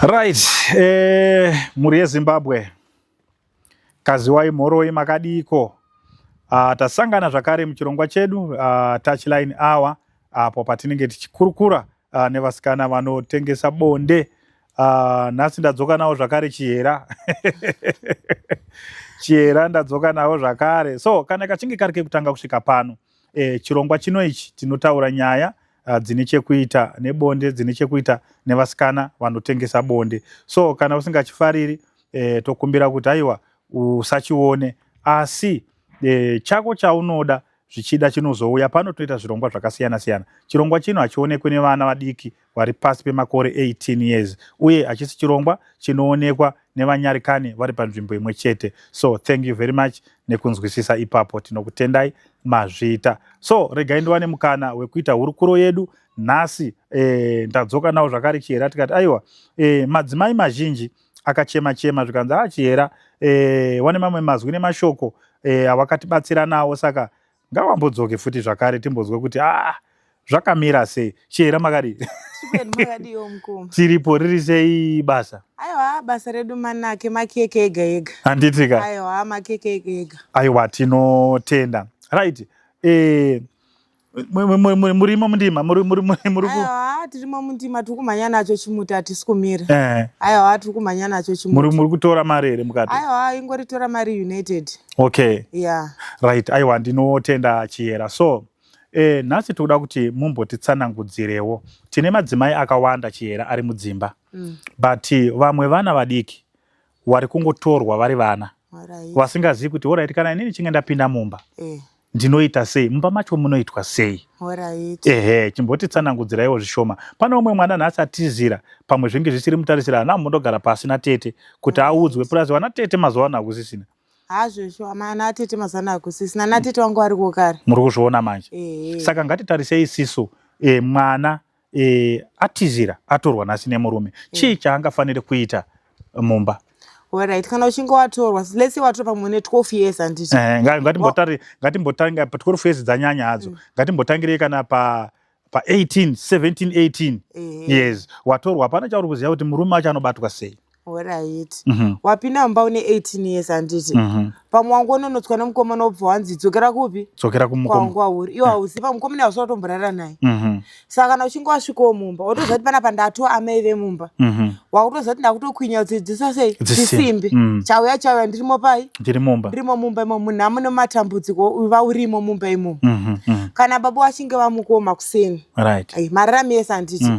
Right, mhuri yeZimbabwe, kaziwai mhoroi, makadiiko? Tasangana zvakare muchirongwa chedu Touchline Hour, apo patinenge tichikurukura nevasikana vanotengesa bonde. Nhasi ndadzoka nawo zvakare Chihera. Chihera ndadzoka nawo zvakare. So kana kachinge kari kekutanga kusvika pano, chirongwa chino ichi tinotaura nyaya dzine chekuita nebonde, dzine chekuita nevasikana vanotengesa bonde. So kana usingachifariri, tokumbira kuti aiwa, usachione, asi chako chaunoda zvichida chinozouya pano. Toita zvirongwa zvakasiyana siyana. Chirongwa chino hachionekwi nevana vadiki vari pasi pemakore 18 years, uye hachisi chirongwa chinoonekwa nevanyarikani vari panzvimbo imwe chete. So thank you very much nekunzwisisa ipapo, tinokutendai, mazviita. So regai ndiwane mukana wekuita hurukuro yedu nhasi. Ndadzoka nawo zvakare Chihera, tikati aiwa, madzimai mazhinji akachema chema, zvikanzi, "A Chihera, wane mamwe mazwi nemashoko awakatibatsira nawo, saka ngawambodzoke futi zvakare timbonzwe kuti ah, zvakamira sei." Chihera, makadii? Makadiwo, mukoma? Tiripo. Riri sei basa? Aiwa, basa redu manake, makeke ega ega. Handiti ka? Aiwa, makeke ega ega. Aiwa, tinotenda. Right, murimo mundima muri Aiwa, tirimo mundima, tiri kumhanya nacho chimuti, hatisi kumira. Aiwa, tiri kumhanya nacho chimuti. Muri kutora mari here mukati? Aiwa, ingoritora mari united. Yeah. Right, aiwa, ndinotenda Chihera. So nhasi tikuda kuti mumbotitsanangudzirewo. Tine madzimai akawanda, Chihera, ari mudzimba, but vamwe vana vadiki vari kungotorwa vari vana, vasingazivi kuti alright, kana inini chinge ndapinda mumba, ndinoita sei? Mumba macho munoitwa sei? Ehe, chimbotitsanangudziraiwo zvishoma. Pane umwe mwana nhasi atizira, pamwe zvinge zvisiri mutarisira, hana mumbondogara pasi natete kuti audzwe. Plus vana tete mazuva ano hakusisina. Hazvo, ana tete mazuva ano hakusisina. Ana tete vangu variko kare. Muri kuzviona manje. Saka ngatitarisei isisu, mwana atizira, atorwa nhasi nemurume, chii chaangafanire kuita mumba? Alright, kana uchinge watorwa, let's say watorwa pamwe ne12 years, handiti? Ngatimbotanga pa 12 years, dzanyanya hadzo. Ngatimbotangirei kana pa 18, 17, 18 years. Watorwa, hapana chauri kuziva kuti murume wacho anobatwa sei. Alright, wapinda mumba une 18 years, handiti? Pamwe wangononotswa nemukomana, wobva wanzi dzokera kupi? Dzokera kumukoma. Kwangu wauri iwe hauziva mukomana, hausi watomborara naye. Saka kana uchinge wasvikawo mumba, wotoziva kuti panapa ndatova amai vemumba. Wakutoziva kuti ndakutokwinya dzidzisa sei? Dzisimbi. Dzisimbi. Chauya chauya, ndirimo pai? Ndiri mumba. Ndirimo mumba imomo, munhu mune matambudziko, uva urimo mumba imomo. Kana baba vachinge vamukoma kuseni, ai, mararami ese, handiti?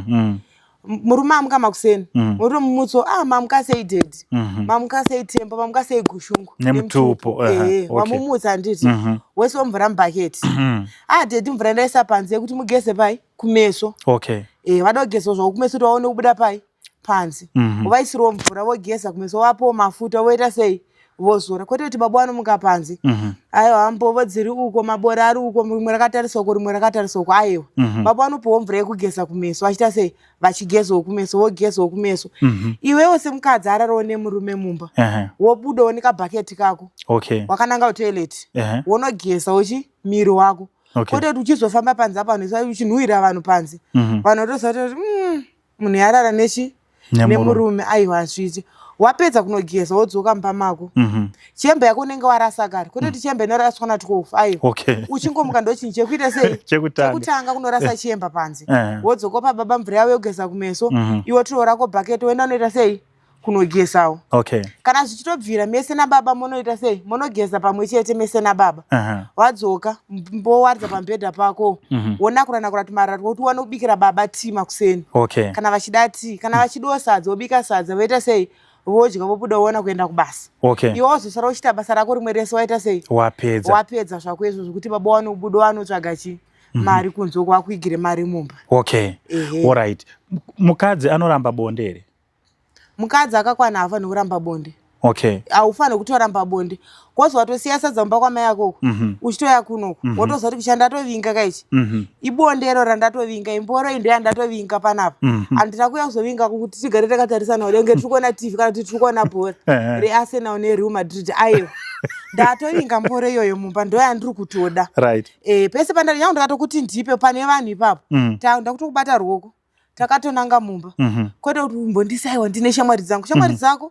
Murume amuka makuseni, wotomumutso, "Ah, mamuka sei daddy? Mamuka sei Tembo? Mamuka sei Gushungu?" Nemutupo, Wamumutsa, handiti? Wese womvura mubhaketi. "Ah daddy, mvura ndaisa panze yekuti mugeze pai kumeso." Vada kugeza zvavo kumeso kuti vaone kubuda pai panze. Vaisirawo mvura, vogeza kumeso, vapawo mafuta, voita sei, vozora. Kwete kuti baba vanomuka panze, "Aiwa, mbovo dziri uko, mabora ari uko, rimwe rakatarisa uko, rimwe rakatarisa uko." Aiwa, baba vanopiwawo mvura yekugeza kumeso, vachiita sei, vachigezawo kumeso, vogezawo kumeso. Iwewo semukadzi ararawo nemurume mumba, wobudawo nekabhaketi kako, wakananga kutoilet, wonogeza uchi miri wako. Kwete kuti uchizofamba panze apa, vanhu uchinhuhwira vanhu panze. Vanhu vatoziva kuti munhu yarara nechi Nemurume. Nemurume. Aiwa, hazviiti. Wapedza kunogeza, wodzoka mumba mako. Chembe yako unenge warasa kare, kwete kuti chembe inoraswa na12, aiwa. Uchingomuka, ndochinhu chekuita sei? Chekutanga. Chekutanga kunorasa chemba panze. Wodzoka pa baba mvura yavo yekugeza kumeso. Iwe tiro rako bhaketi, woenda unoita sei, kunogezawo. Kana zvichitobvira, mese nababa munoita sei, munogeza pamwe chete mese nababa. Wadzoka, mbowaridza pamubhedha pako, wonakura nakura tumarara kuti uwane kubikira baba tii makuseni. Kana vachida tii, kana vachidiwo sadza, wobika sadza, voita sei, vodya, vobuda, woona kuenda kubasa. Iwe wazosara uchiita basa rako rimwe rese, waita sei? Wapedza. Wapedza zvako izvo, zvokuti baba wanobuda, wanotsvaga chi mari kunze uko, wakuigire mari mumba. Alright, mukadzi anoramba bonde here? Mukadzi akakwana haafaniri kuramba bonde. Haufaniri kutoramba bonde, kozi watosiya sadza mumba kwamai akoko, uchitoya kunoku, wotoziva kuti kuchandatovinga kaichi ibondero randatovinga, imboro iyi ndo yandatovinga panapa. Handina kuuya kuzovinga kuti tigare takatarisana udenge, tiri kuona TV kana kuti tiri kuona bhora reArsenal neReal Madrid. Aiwa, ndatovinga mboro iyoyo mumba, ndo yandiri kutoda. Pese pandari nyange ndakatokuti ndipe pane vanhu ipapo, ndakutokubata ruoko. Takatonanga mumba. Kwete kuti umbondisaiwa ndine shamwari dzangu. Shamwari dzako?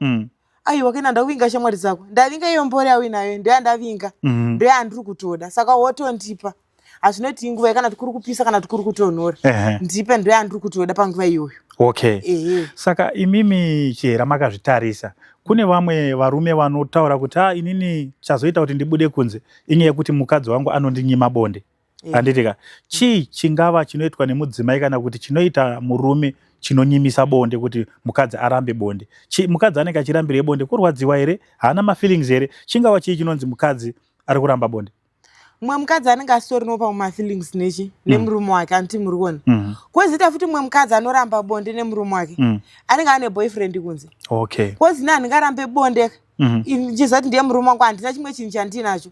Aiwa kena ndakuvinga shamwari dzako. Ndavinga iyo mbori yauinayo ndoyandavinga. Ndoyandiri kutoda. Saka wotondipa. Hazvinoti inguva kana kuti kuri kupisa kana kuti kuri kutonhora. Ndipe ndoyandiri kutoda panguva iyoyo. Okay. Saka imimi Chihera makazvitarisa. Kune vamwe varume vanotaura kuti ah, inini chazoita kuti ndibude kunze inyaya yekuti mukadzi wangu anondinyima bonde. Handiti ka? Chii chingava chinoitwa nemudzimai kana kuti chinoita murume chinonyimisa bonde kuti mukadzi arambe bonde? Mukadzi anenge achirambirei bonde? Kurwadziwa here? Haana mafeelings here? Chingava chii chinonzi mukadzi ari kuramba bonde? Mumwe mukadzi anenge asitorino pamwe mafeelings nechi nemurume wake, anti muri kuona. Kwozoita futi mumwe mukadzi anoramba bonde nemurume wake anenge ane boyfriend kunze. Kwozi ini handingarambe bonde ndichiziva kuti ndiye murume wangu, handina chimwe chinhu chandinacho.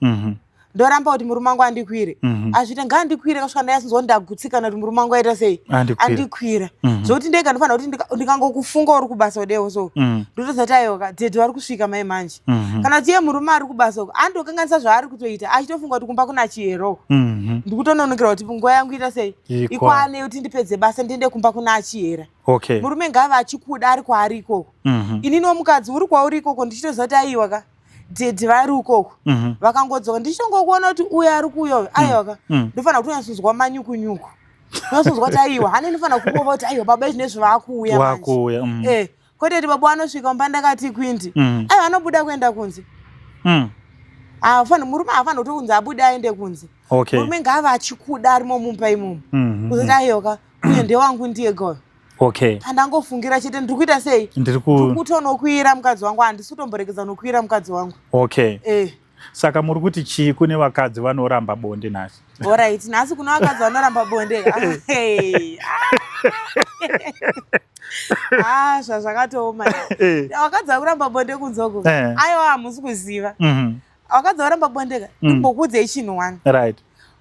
Ndoramba kuti murume wangu andikwire. Azviite, ngaandikwire kasvika ndanyatsinzwa kuti ndagutsikana kuti murume wangu aita sei, andikwira. Zvokuti ndega ndofanira kuti ndikangokufunga uri kubasa udewo so ndotoziva kuti aiwa, dhedhi vari kusvika mai manje. Kana kuti iye murume ari kubasa uko andokanganisa zvaari kutoita achitofunga kuti kumba kuna Chihera. Ndikutononokera kuti nguva yangu ita sei, ikwane kuti ndipedze basa ndiende kumba kuna Chihera. Murume ngave achikuda ari kwaari ikoko. Ininiwo mukadzi uri kwauri ikoko ndichitoziva kuti aiwa ka, dhedhi vari ukoko. Vakangodzoka ndichitongokuona kuti uyo ari kuuya uyo, aiwa ka, ndofanira kutonyatsonzwa manyukunyuku, ndonyatsonzwa kuti aiwa hani ndinofanira kurova kuti aiwa baba izvinezvi vaakuuya manje. Wakuuya. Kwete kuti baba anosvika mumba ndakati kwindi. Aiwa, anobuda kuenda kunze. Haafani, murume haafaniri kuti kunze abude aende kunze. Murume ngaave achikuda arimo mumba imomo. Kuzoti aiwa ka, uyo ndewangu ndiyega uyo. Pandangofungira chete ndiri kuita sei, Ndiri kutonokwira mukadzi wangu, handisi kutomboregedza nokwira mukadzi wangu. Saka muri kuti chii kune vakadzi vanoramba bonde nhasi? Alright, nhasi kuna vakadzi vanoramba bonde. Hey. Ah, zvazvakatooma. Vakadzi vakuramba bonde kunzoko. Aiwa, hamusi kuziva. Vakadzi varamba bonde ka. Ndimbokuudzei chinhu one.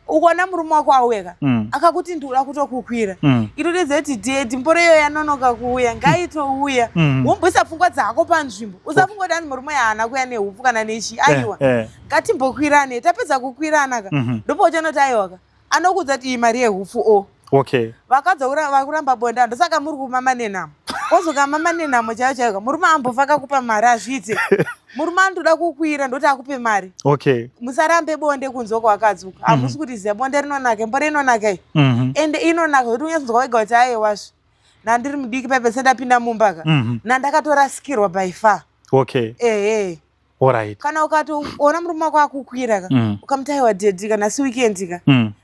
Ukaona murume wako auya akakuti ndikuda kutokukwira, itodedza kuti dhedhi mboro iyo yanonoka kuuya, ngaitouya. Womboisa pfungwa dzako panzvimbo, usafunga kuti anzi murume haana kuuya neupfu kana nechi. Aiwa, ngatimbokwirane, tapedza kukwirana ka, ndopa uchanoti aiwa ka, anokuudza kuti iyi mari yehupfu o. Vakadzi vakuramba bonde, ndosaka muri kumama nenhamo. Kozokamama nenhamo chaiyo chaiyo, murume ambofa akakupa mari, hazviite. Murume anotoda kukwira ndoti akupe mari. Musarambe bonde kunze uko vakadzi uko. Hamusi kuti ziya bonde rinonaka, mboro inonaka iyi. Ende inonaka kuti unyatsonzwa wega kuti aiwazve nandiri mudiki paipe sendapinda mumba ka, nandakatorasikirwa by far. Ehe. Kana ukatoona murume wako akukwira ka, ukamuti aiwa dhedhi ka, nhasi weekend ka,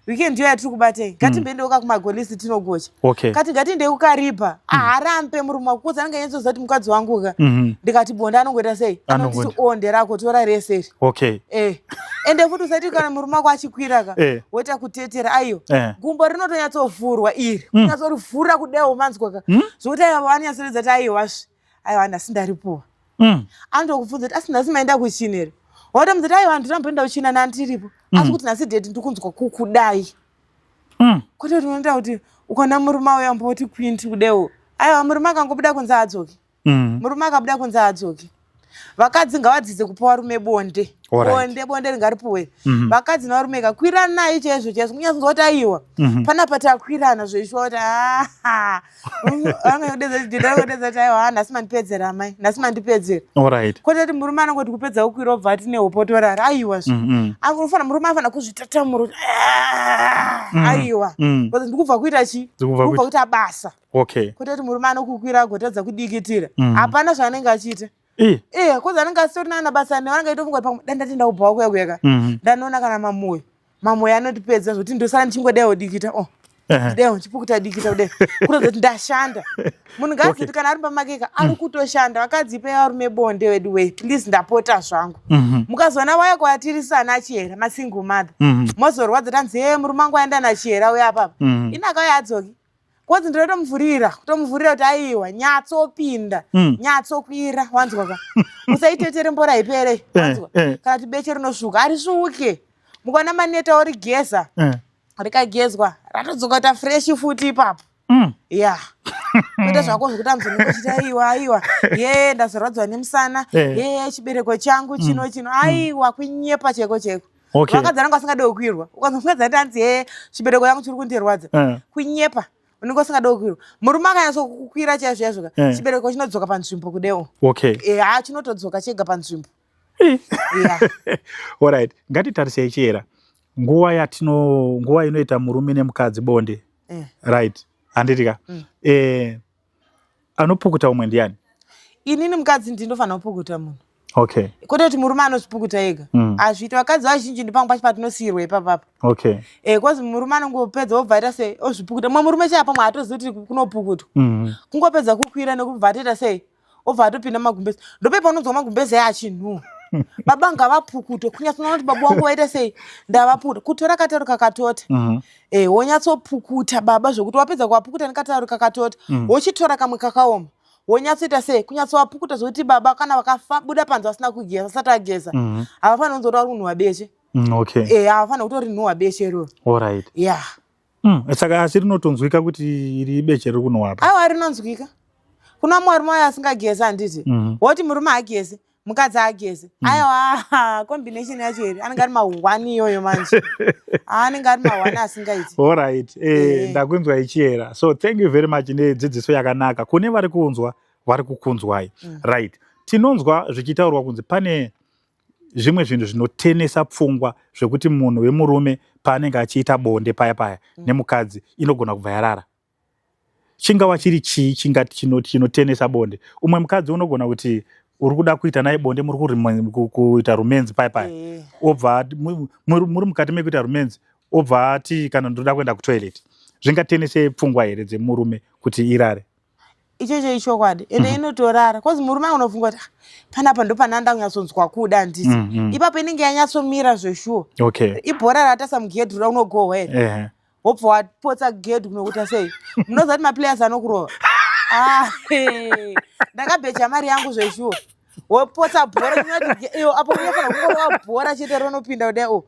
weekend iyo yatiri kubatei, ngatimboendewo ka kumagonisi tinogocha. Kati ngatiendei kuKariba. Haarambe murume wako kuzi anenge anyatsoziva kuti mukadzi wangu ka, ndikati bonde anongoita sei, anonditi onde rako tora rese iri. Ende futi usati kana murume wako achikwira ka, woita kutetera, aiwa. Gumbo rinotonyatsovuurwa iri, kunyatsorivhura kudewo, manzwa ka, zvokuti aiwa vanonyatsoridza kuti aiwazve, aiwa nhasi ndaripuwa. Anotokubvunza kuti asi nhasi maenda kuchini here, watomudza kuti aiwa handinamboenda kuchina nandiripo, asi kuti nhasi dhedhi ndikunzwa kukudai. Kwete kuti unoita kuti ukaona murume auya mboti kwindi kudewo, aiwa murume akangobuda kunze haadzoki. Murume akabuda kunze haadzoki. Vakadzi ngavadzidze kupa varume bonde. Bonde, bonde ringaripuwe. Vakadzi nevarume kakwiranai chaizvo chaizvo, kunyatsonzwa kuti aiwa, panapa takwirana zvoiswa kuti angodedza kuti aiwa nhasi mandipedzera amai, nhasi mandipedzera. Kwete kuti murume anongoti kupedza kukwira obva ati nehopotorara, aiwa zve. Unofanira, murume anofanira kuzvitatamura kuti aiwa, because ndikubva kuita chi, ndikubva kuita basa. Kwete kuti murume anokukwira agotadza kudikitira, hapana zvaanenge achiita. Kozi anenge asitorina na basa nevanenge aitofunga kuti pamwe dai ndatenda kubva kuya kuya ka, ndanoona kana mamoyo mamoyo anotipedza zvokuti ndosara ndichingodawo dikita o, dawo ndichipukuta dikita kudai, kuratidza kuti ndashanda. Munhu ngaazive kuti kana ari pamakeka ari kutoshanda. Vakadzi, ipei varume bonde wedu wei, please, ndapota zvangu. Mukazoona waya kwatirisana aChihera, masingle mother, mozorwadza tanzi e murume wangu aenda naChihera uya apapa. Ini akauya adzoki kozi ndinotomuvhurira, kutomuvhurira kuti aiwa nyatsopinda, nyatsokwira, wanzwa ka, usaitetere mbora ipere, wanzwa? Kana kuti beche rinosvuka, harisvuke. Mukaona maneta origeza, rikagezwa ratodzoka kuita fresh futi ipapo. Ya, kuita zvako zvekuti anzonongochiti aiwa, aiwa, ye ndazorwadziwa nemusana, ye chibereko changu chino chino, aiwa, kunyepa cheko cheko. Vakadzi vanenge vasingade kukwirwa, ukanzwa mukadzi ati anzi ye chibereko changu chiri kundirwadza, kunyepa. Unenge usingade kukwirwa. Murume akanyatsokukwira chaizvo chaizvo ka, chibereko chinodzoka panzvimbo kudewo. Okay. Ha, chinotodzoka chega panzvimbo. Yeah. Alright, ngatitarisei chiyera. Nguva yatino nguva inoita murume nemukadzi bonde. Right. Handiti ka? Anopukuta umwe ndiani? Inini mukadzi ndinofanira kupukuta munhu. Okay. Kwete kuti murume anozvipukuta ega. Hazviiti, vakadzi vazhinji ndipamwe pacho patinosiyirwa ipapapa. Okay. Cause murume anongopedza obva aita sei ozvipukuta. Mumwe murume chaiye pamwe haatozivi kuti kunopukutwa. Kungopedza kukwira nekubva atoita sei obva atopinda magumbezi. Ndope paunonzwa magumbezi aya achinhuhwa. Baba ngavapukutwe, kunyatsoona kuti baba wangu vaita sei ndavapukuta. Kutora katauro kakatota. Wonyatsopukuta baba zvokuti wapedza kuvapukuta nekatauro kakatota. Wochitora kamwe kakaoma. Wonyatsoita sei kunyatsovapukuta zvokuti baba kana vakabuda panze vasina kugeza, vasati ageza, havafaniri kunzwa kuti vari kunhuhwa beche. Okay. Havafaniri kutorinhuhwa beche iroro. Alright. Yeah. Saka asi rinotonzwika kuti iri beche riri kunhuhwa apa? Aiwa, rinonzwika. Kuna mumwe murume wayo asingagezi handiti? Woti murume haagezi, mukadzi haagezi. Aiwa, combination yacho here anenge ari mahwani iyoyo manje. Anenge ari mahwani asingaiti. Alright. Ndakunzwa ichiyera. So thank you very much nedzidziso yakanaka. Kune vari kunzwa, vari kukunzwai. Right. Tinonzwa zvichitaurwa kunzi pane zvimwe zvinhu zvinotenesa pfungwa zvekuti munhu wemurume paanenge achiita bonde paya paya nemukadzi inogona kubva yarara. Chingava chiri chii chingati chinotenesa bonde? Umwe mukadzi unogona kuti uri kuda kuita naye bonde, muri kuita rumenzi paya paya, obva muri mukati mekuita rumenzi, obva ati kana ndoda kuenda kutoilet. Zvingatenese pfungwa here dzemurume kuti irare? Ichocho ichokwadi, ende inotorara cause murume unofunga kuti panapa ndo pananda kunyatsonzwa kuda handiti? Ipapo inenge yanyatsomira zveshuwa. Okay. Ibhora ratasa mugedhi roda unogohwa here? Wobva wapotsa gedhi kunokuta sei? Munoziva kuti maplayers anokurova. Ndakabheja mari yangu zveshuwa. Wopotsa bhora iyo apo unofanira kungorova bhora chete rinopinda kudai o.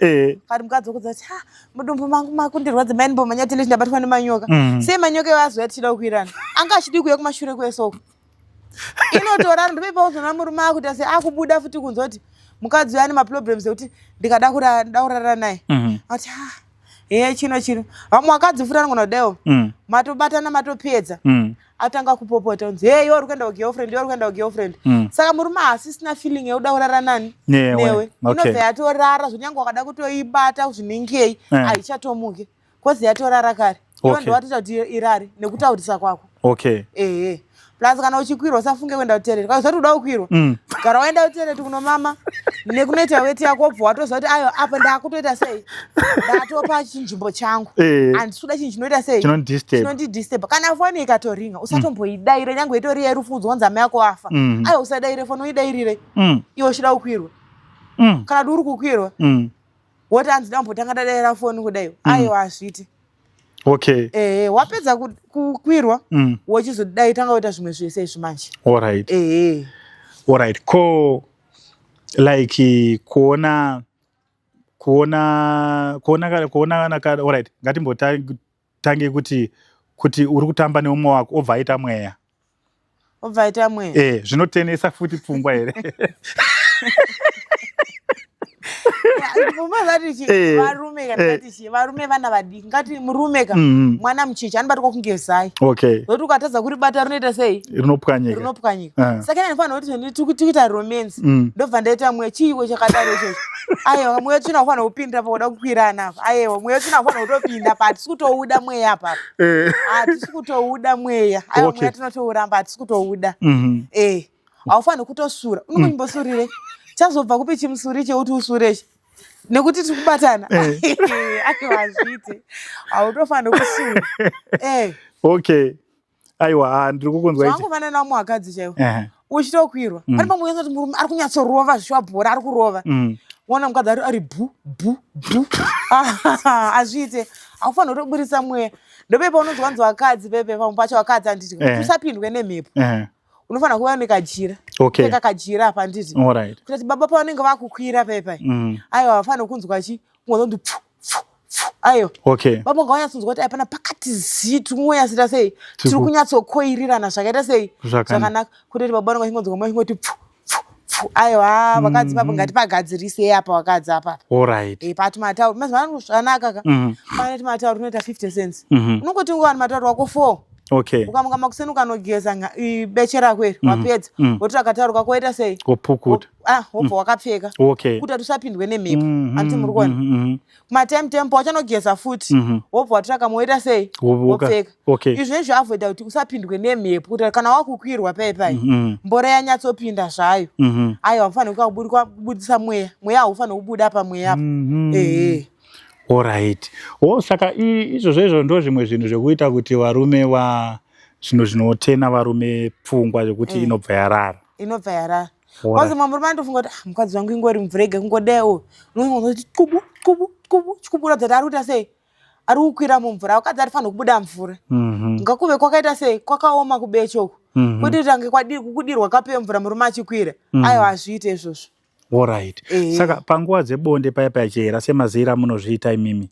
Kati mukadzi wokudza kuti ha mudumbu mangu makundirwadza mai ndimbomhanya tele ndabatwa nemanyoka. Sei manyoka iwo azoya tichida kukwirana? Anga achidi kuuya kumashure kwesoko. Inotorara ndipo pauzoona murume akuita sei akubuda futi kunze kuti mukadzi uyu ane maproblems ekuti ndikada kurara naye. Ati ha he chino chino. Vamwe vakadzi futi anogona kudaiwo. Matobatana matopedza. Atanga kupopota unzi hey iwe uri kuenda kugirlfriend, iwe uri kuenda kugirlfriend. Saka murume haasisina feeling yekuda kurara nani? Newe. Inobva yatorara zvinyange wakada kutoibata zviningei haichatomuki. Cause yatorara kare. Iwe ndowatoita kuti irare nekutaurisa kwako. Okay. Plus kana uchikwirwa usafunge kuenda kutoilet. Kana usati uda kukwirwa, gara waenda kutoilet kunomama nekunoita weti yako wobva watoziva kuti ayo apa ndakutoita sei? Ndatopa chinzvimbo changu. Handisi kuda chinhu chinoita sei? Chinondidisturb. Kana foni ikatoringa usatomboidaire nyangwe itori yerufu udzwa kunzi amai ako afa. Aiwa usadaire foni uidairire. Iwe uchida kukwirwa. Kana kuti uri kukwirwa. Woti hanzi ndambotanga ndadaira foni kudai. Aiwa hazviiti. Okay. Wapedza kukwirwa, wochizodai tanga kuita zvimwe zvese izvi manje. Alright. Alright. Ko like kuona kuona kuona kuona kana alright, ngatimbotange kuti uri kutamba neumwe wako obva aita mweya. Obva aita mweya. Zvinotenesa futi pfungwa here? Varume kana ngati varume vana vadiki, ngati murume ka mwana mucheche anobatwa kunge zai. Okay. Zvokuti ukatadza kuribata rinoita sei? Rinopwanyika. Rinopwanyika. Saka ine ndinofanira kuti tikuita romance. Ndobva ndaita mweya chiiko chakadaro ichocho. Aiwa mweya tsvina ufanira kupindira pakuda kukwirana apa. Aiwa mweya tsvina ufanira kutopinda pa hatisi kutouda mweya apa. Hatisi kutouda mweya. Aiwa mweya tinotouramba hatisi kutouda. Haufaniri kutosura. Unongombosurire. Chazobva kupi chimusuri chekuti usure ichi? Nekuti tiri kubatana. Aiwa hazviiti. Hautofaniri kusura. Okay. Aiwa, ndiri kukunzwa ichi. Zvangofanana nevamwe vakadzi chaivo. Uchitokwirwa. Pane pamwe unyatsoti murume ari kunyatsorova zvishuwa bhora ari kurova. Wona mukadzi ari bu bu bu. Hazviite. Haufaniri kutoburitsa mweya. Ndope paunonzwa kunzi vakadzi pepe pamwe pacho vakadzi handiti. Usapindwe nemhepo. Unofanira kuva nekajira. Okay. Kupfeka kajira apa handiti. Alright. Kuti baba pavanenge vakukwira pepe. Aiwa havafaniri kunzwa chi kungonzwa kuti pfu pfu pfu. Aiwa. Okay. Baba ngavanyatsonzwa kuti hapana pakati zii tiri kungonyatsita sei? Tiri kunyatsokoirirana zvakaita sei? Zvakanaka. Kuti baba vanenge vachingonzwa mweya uchingoti pfu pfu pfu. Aiwa, vakadzi papo ngatipagadzirisei apa, vakadzi apa. Alright. Patumatauro mazuva ano zvakanaka ka. Pane tumatauro tunoita 50 cents. Unongoti ungowani matauro wako 4. Ukamuka makuseni, ukanogeza beche rako iri, wapedza, wotora katauro kako, woita sei? Wopukuta. Ah, wobva wakapfeka kuti hatusapindwe nemhepo. Handiti muri kuona? Kumatime tempo wachanogeza futi, wobva watora kamwe, woita sei? Wopfeka. Izvo izvo avoida kuti usapindwe nemhepo, kuti kana wakukwirwa pai pai, mbora yanyatsopinda zvayo. Aiwa, mufanira kubudisa mweya. Mweya haufaniri kubuda pamweya apa. Ehe. Alright. Oh, saka izvozvo izvo ndo zvimwe zvinhu zvekuita kuti varume va zvinhu zvinotena varume pfungwa, zvekuti inobva yarara. Inobva yarara. Kwanza mamwe murume anotofunga kuti, "Ah, mukadzi wangu ingori mvura ega kungodewo." Unoti kubu kubu kubu chikubuda kuti ari kuita sei, ari kukwira mumvura. Vakadzi arifanira kubuda mvura. Ngakuve kwakaita sei, kwakaoma kubeche uku, kwete tange kukudirwa kapu yemvura murume achikwira. Aiwa, hazviite izvozvo. Alright. Saka panguva dzebonde paya paya, chihera, semazira amunozviita imimi,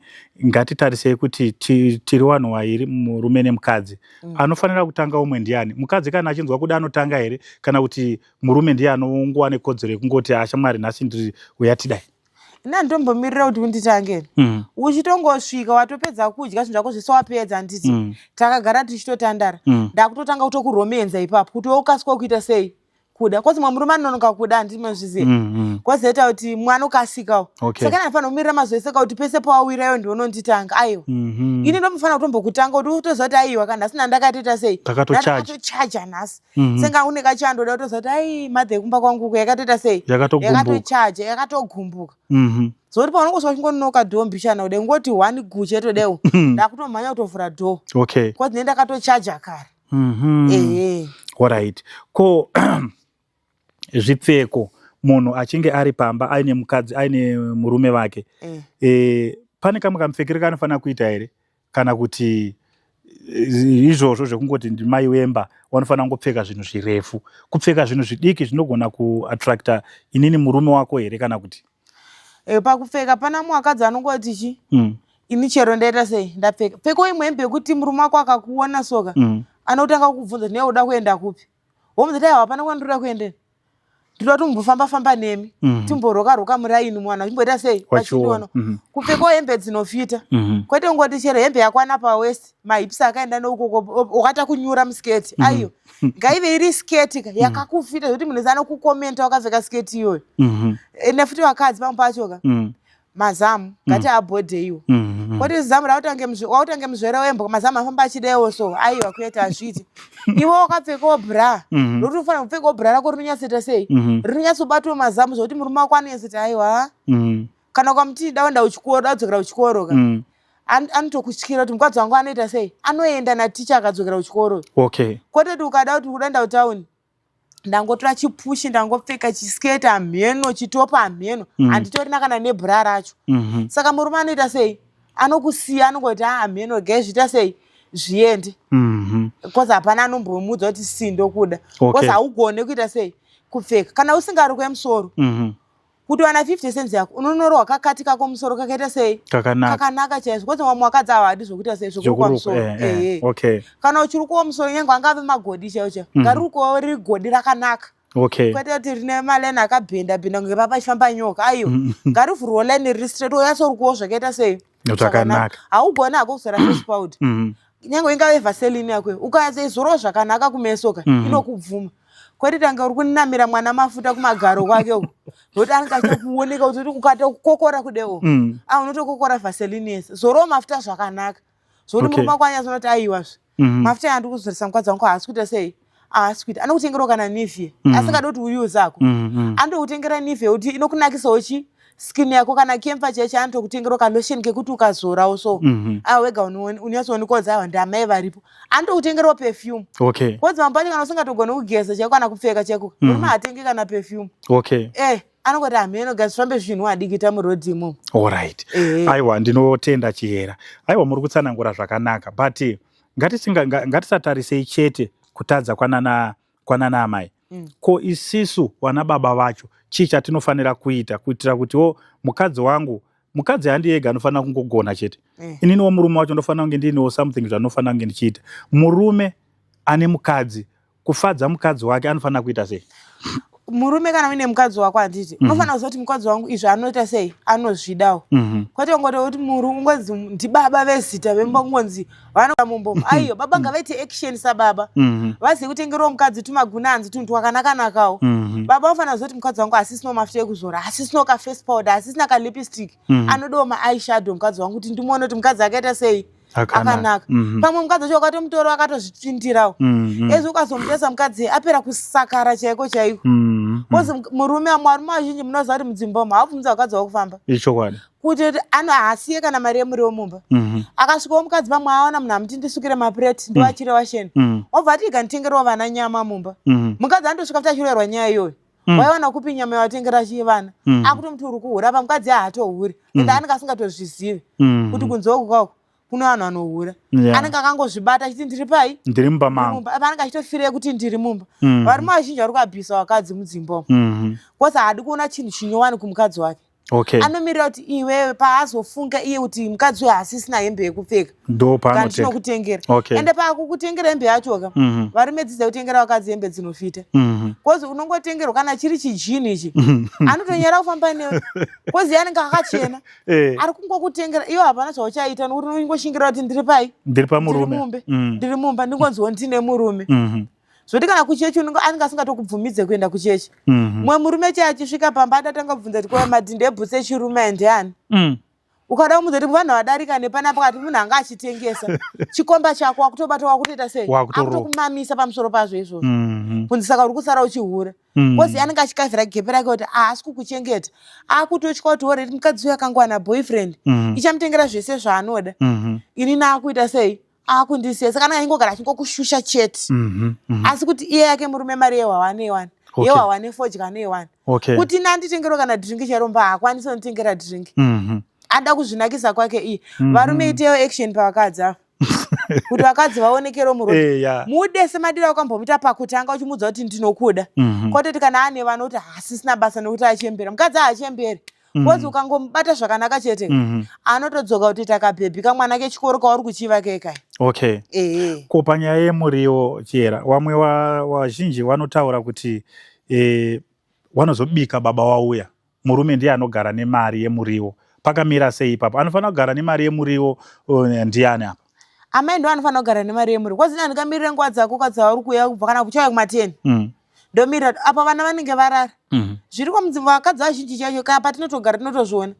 ngatitarisei kuti tiri vanhu vairi, murume nemukadzi. Anofanira kutanga umwe ndiani? Mukadzi kana achinzwa kuda anotanga here, kana kuti murume ndiye anongova nekodzero yekungoti, "Ashamwari, nhasi ndiri uya tidai"? Ina handitombomirira kuti unditange. Uchitongosvika, watopedza kudya zvinhu zvako zvese, wapedza, handiti? Takagara tichitotandara. Ndakutotanga kutokuromenza ipapo kuti ukasika kuita sei, kuda kozi mwe murume anononoka kuda, handiti mazviziva? Kozoita kuti mwana ukasikawo. Saka ndinofanira kumirira mazuva ese kuti pese pawawirayo ndiononditanga? Aiwa. Ini ndomufanira kutombokutanga kuti utoziva kuti, aiwa, kana nhasi ndandakatoita sei? Ndakatochaja. Ndakatochaja nhasi. Senga une kachandoda kutoziva kuti, ai, madhe yekumba kwangu uko yakatoita sei? Yakatogumbuka. Yakatochaja, yakatogumbuka. Zvokuti paunongosvika uchingonoka door mbichana kude ngoti one guche todewo, ndakutomhanya kutovhura door. Kozi ne ndakatochaja kare. Ehe. Alright. Ko zvipfeko, munhu achinge ari pamba aine mukadzi, aine murume vake, pane kamwe kamupfekero kaanofanira kuita here, kana kuti izvozvo zvekungoti ndimai wemba wanofanira kungopfeka zvinhu zvirefu, kupfeka zvinhu zvidiki zvinogona kuattracta inini murume wako here, kana kuti? Pakupfeka pana mukadzi anongoti chi ini chero ndaita sei, ndapfeka pfeko imwe hembe yekuti murume wako akakuona soka, anotanga kukubvunza, "Newe uda kuenda kupi?" Womudza kuti, "Aiwa, hapana kwandoda kuendera, ndinoda tombofamba famba nemi, timboroka roka muraini, mwana chimboita sei." Wachiona. Vachiona. Kupfekawo hembe dzinofita, kwete kungoti chero hembe yakwana pawaist, mahips akaenda neukoko, wakata kunyura musketi. Aiwa, ngaive iri sketi ka yakakufita zvekuti munhu wese anokukomenta wakapfeka sketi iyoyo. Ende futi vakadzi pamwe pacho ka, mazamu ngati abhodheiwo, kwete zamu rautange wautange muzvere wembwa, mazamu afamba achidewo so. Aiwa, kuita hazviiti. Iwe wakapfekawo bra, rokuti ufanira kupfekawo bra rako rinonyatsoita sei, rinonyatsobatawo mazamu zvokuti murume wako anonyatsoti, "Aiwa." Kana ukamuti daenda kuchikoro, da kudzokera kuchikoro ka, anotokutyira kuti mukadzi wangu anoita sei, anoenda naticha akadzokera kuchikoro. Kwete kuti ukada kuti udaenda kutauni, ndangotora chipushi, ndangopfeka chisketi hamheno, chitopa hamheno, handitorina kana nebra racho. Saka murume anoita sei? Anokusiya, anongoti, "Ah, hamheno, gai zviita sei, zviende," because hapana anombomudza kuti si ndokuda. Because haugone kuita sei, kupfeka kana usingarukwe musoro. Kuti wana 50 cents yako, unonorohwa kakati kako musoro kakaita sei? Kakanaka. Kakanaka chaizvo, kwete vamwe vakadzi havadi zvokuita sei, zvokurukwa Zvokurukwa, musoro. Ehe. Kana uchirukwawo musoro, nyange angave magodi chaiwo chaiwo, ngarirukwawo riri godi rakanaka, kwete kuti rine malaini akabhenda bhenda kunge papa chifamba nyoka. Aiwa, ngarivhurwewo line riri straight, wonyatsorukawo zvakaita sei? Zvakanaka. Haugoni hako kuzora face powder, nyange ingave Vaseline yako, ukanyatsoizorawo zvakanaka kumeso ka, inokubvuma, kwete tanga uri kunamira mwana mafuta kumagaro kwake uko, nokuti anenge achitokuoneka kuti ukatokokora kudewo, ah, unotokokora Vaseline yese. Zorawo mafuta zvakanaka zvokuti murume wako anyatsonoti, "Aiwazve, mafuta aya ndiri kuzoresa mukadzi wangu haasi kuita sei, haasi kuita." Anokutengerawo kana Nivea, asingadi kuti uyuze ako, anotokutengera Nivea kuti inokunakisawo chi skin yako, kana Camphor chaicho anotokutengerawo kalotion kekuti ukazorawo so, aiwa, wega unyatsoonekwa kuti, aiwa, ndamai varipo. Anotokutengerawo perfume. Kodzi mambo acho, kana usingatogoni kugeza chaiko kana kupfeka chaiko, murume haatenge kana perfume. Anongoti, "Hameno, gazifambe zvinhu adikita murodhi imomo." Alright. Aiwa, ndinotenda, Chihera. Aiwa, muri kutsanangura zvakanaka, but ngatisatarisei chete kutadza kwanana amai. Ko isisu vana baba vacho, chii chatinofanira kuita kuitira kutiwo mukadzi wangu, mukadzi handi ega anofanira kungogona chete? Ininiwo murume wacho ndofanira kunge ndiinewo something zvanofanira kunge ndichiita. Murume ane mukadzi, kufadza mukadzi wake anofanira kuita sei? Murume kana uine mukadzi wako, handiti, unofanira kuziva kuti mukadzi wangu izvi anoita sei, anozvidawo, kwete kungoti muru ungonzi ndibaba vezita vemumba, kungonzi vanomumbomo. Aiyo, baba ngavaite action sababa, vazive kutengerawo mukadzi tumagunanzi, tunhu twakanakanakawo. Baba vanofanira kuziva kuti mukadzi wangu asisinawo mafuta ekuzora, asisinawo kaface powder, asisina kalipstick, anodawo maeyeshadow mukadzi wangu, kuti ndimuone kuti mukadzi akaita sei. Akanaka. Akanaka. Pamwe mukadzi wacho wakatomutora, akatozvitsvindirawo. Ezvi ukazomutesa, mukadzi apera kusakara chaiko chaiko. Kozi murume, varume vazhinji, munoziva kuti mudzimba umu haabvumidza vakadzi vakufamba. Ichokwadi. Kuti ano haasiye kana mari yemuriwo mumba. Akasvikawo mukadzi, pamwe aona munhu amuti, "Ndisukire mapureti, ndiwachire washeni," obva ati, "Iganditengerewo vana nyama mumba." Mukadzi andosvika futi achiroverwa nyaya iyoyo. "Waiwana kupi nyama yawatengera chii vana?" Akutomuti, "Uri kuhura." Pa mukadzi haatohuri, ende anenge asingatozvizivi kuti kunze uku kwako kune vanhu vanohura. Anenge akangozvibata achiti, "Ndiri pai?" Ndiri mumba mangu. Mumba. Apa anenge achitofirei kuti ndiri mumba. Varume vazhinji vari kuabhisa vakadzi mudzimba umu, because haadi kuona chinhu chinyowani kumukadzi wake. Anomirira kuti iwewe paazofunga iye kuti mukadzi uyu haasisina hembe yekupfeka, Ndo kana paanoteka. tinokutengera. Ende paakukutengera hembe yachoka, varume, dzidza kutengera vakadzi hembe dzinofita, because unongotengerwa kana chiri chijini ichi, anotonyara kufamba newe, because iye anenge akachena. Ari kungokutengera, iwe hapana zvauchaita, nokuti unongoshingira kuti, "Ndiri pai?" Ndiri "Ndiri pamurume. mumbe, ndiri mumba, ndingonziwo ndine murume." Zvoti kana kuchechi anenge asingatokubvumidze kuenda kuchechi. Mumwe murume chai achisvika pamba, adatanga kubvunza kuti, "Ko madhindi ebhutsu echirume aya ndiani?" Ukada kumudza kuti vanhu vadarika nepanapa, kati munhu anga achitengesa, chikomba chako wakutobata, wakutoita sei? Wakutorova. Akutokumamisa pamusoro pazvo izvozvo, kunzi, "Saka uri kusara uchihura?" Kozi anenge achikavhira gepe rake kuti haasi kukuchengeta, akutotya kuti already mukadzi uyu akangowana boyfriend, ichamutengera zvese zvaanoda. Inini akuita sei? Akundisiya. Saka anenge achingogara achingokushusha chete, asi kuti iye yake murume mari yehwawa neiwani, yehwawa nefodya neiwani. Kuti ini anditengerwa kana drink chero mba, haakwanisi kunditengera drink. Ada kuzvinakisa kwake iye. Varume, itewo action pavakadzi ava, kuti vakadzi vaonekero muroad. Mude semadiro akambomuita pakutanga, uchimuudza kuti, "Ndinokuda." Kwatoti kana ane vanoti hasisina basa nekuti achembera, mukadzi haachemberi. Kozi ukangomubata zvakanaka chete, anotodzoka kutoita kabhebhi, kamwana kechikoro kauri kuchiva kekai. Ehe. Ko panyaya yemuriwo, Chiyera, vamwe vazhinji vanotaura kuti vanozobika baba wauya. Murume ndiye anogara nemari yemuriwo. Pakamira sei ipapo? Anofanira kugara nemari yemuriwo ndiani apa? Amai ndo anofanira kugara nemari yemuriwo, kozi ini handingamirire nguva dzako kadzauri kuuya kubva kana kuchauya kuma10. Ndomirira apa vana vanenge varara. Zviriko mudzimba, vakadzi vazhinji chacho kana patinotogara tinotozviona.